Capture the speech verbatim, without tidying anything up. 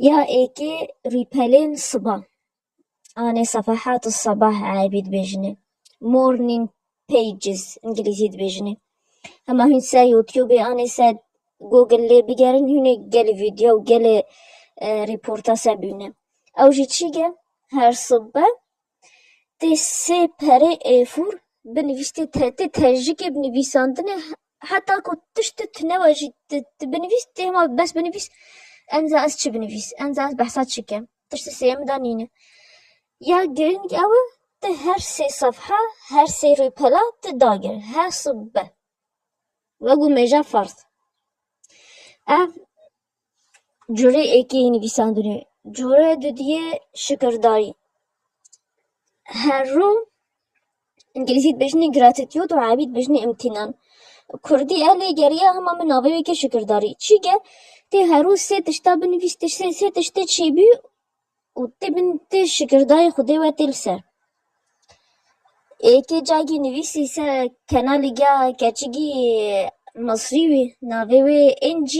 Ya êkê rûpelên siba. Anê sefahat sabah Erebî dibêjinê. Morning pages îngilîzî dibêjinê. Hema hûn ser YouTubeê anê ser Google lê bigerin hûnê gelê vîdeo û gelê e, rîporta ser bîne. Ew jî çi ge? Her sibe tê sê perê êfûr binivîstê te, tê tejikê binivîsandinê heta ku tiştê tune we jî tu binivîs tê hema bes binivîs em za ez çi binivîs, em za ez behsa çi kem. Tiştê sêyem da nîne. Ya giring ew e, tu her sê sefha, her sê rûpela tu dagir, her sibe. Wek û mêja ferz. Ev curê êkê yî nivîsandinê. Curê dudiyê şikirdarî. Her rû îngilîzî dibêjinê gratitude û erebî dibêjinê îmtînan. Kurdî ew lê geriya hema min navê wê ke şikirdarî. Çî ke tê her rû sê tişta binivîs, tiştê sê tiştê çêbî û tê bin tê şikirdarî Xwedê we tê li ser. Êkê cagî nivîsî ser kenalî ya keçigî Misrî wî, navê wê Êncî